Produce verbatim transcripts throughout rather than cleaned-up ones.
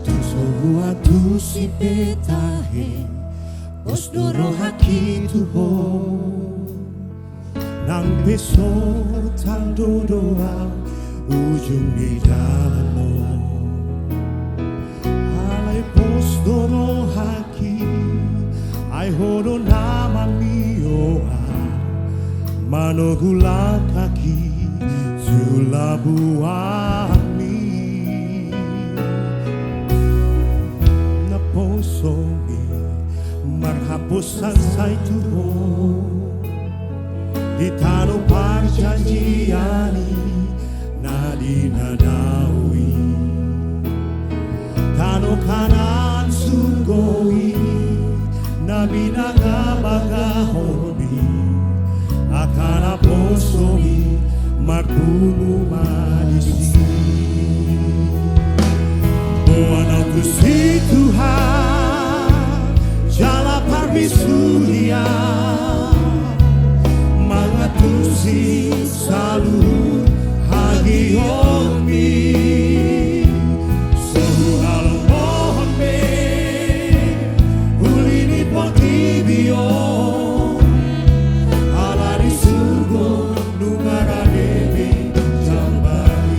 Tung so huantusi Betlehem, pos do rohangki tu Ho. Nang pe so tando do au ujung ni dalan on. Alai pos do rohangki, ai Ho do na mamio au, manogu langkangki tu labuanmi. Naposomi marhaposan sai tu Ho, di tano parjanjian i na di na dao i. Tano Kanaan surgo i na binagabagahonmi, angka naposomi marpungu ma disi. Boan au tusi Tuhan, jala parbisuhi au, mangantusi saluhut hagiotmi. So huhalomohon be uli ni portibi on, ala di surgo nunga rade be jambar i.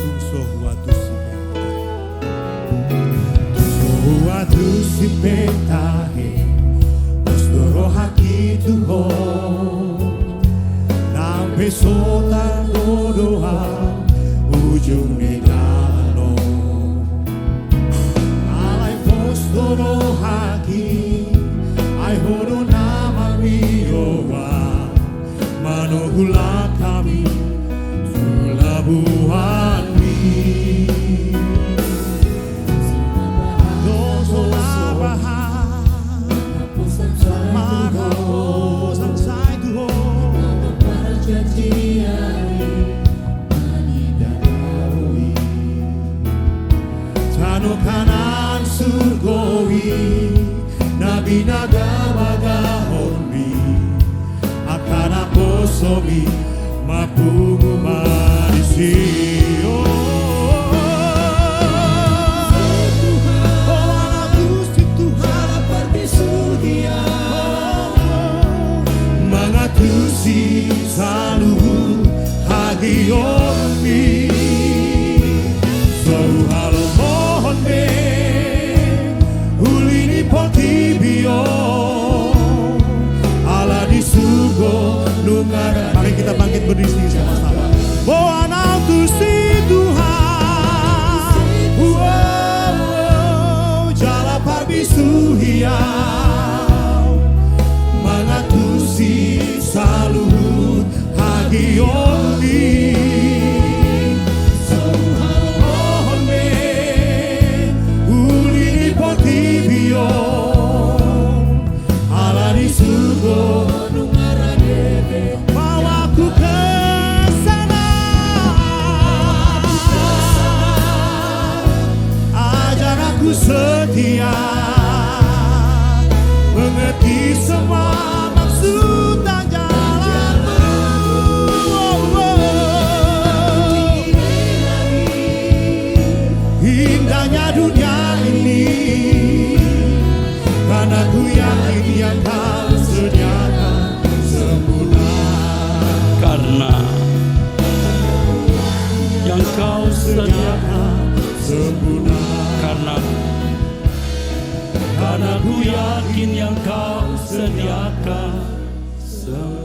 Tung so huantusi Betlehem, tung so huantusi Betlehem, pos do rohangki tu Ho. Nang pe so tando do au ujung ni dalan on. Alai pos do rohangki, ai Ho do na mamio au, manogu langkangmi tu labuanmi. Tung so huhalomohon be, marhaposan sai tu Ho. Tano Kanaan surgo i na binagabagahonmi, angka naposomi marpungu ma disi. O, o, ala tusi Tuhan, mangantusi saluhut hagiotmi. So huhalomohon be uli ni portibi on, ala di surgo nunga rade. Mari kita bangkit berdiri sama-sama. Boan au tusi Tuhan, wow, jala parbisuhi au, mangantusi saluhut hagiotmi. So huhalomohon be uli ni portibi on, ala di surgo nunga rade be. Bawa aku ke sana. Ajar aku setia mengerti semua maksud dan jalanmu. Indahnya dunia ini, karena ku yakin yang kau sediakan sempurna. Karena yang kau sediakan sempurna. Karena, karena ku yakin yang kau sediakan sempurna.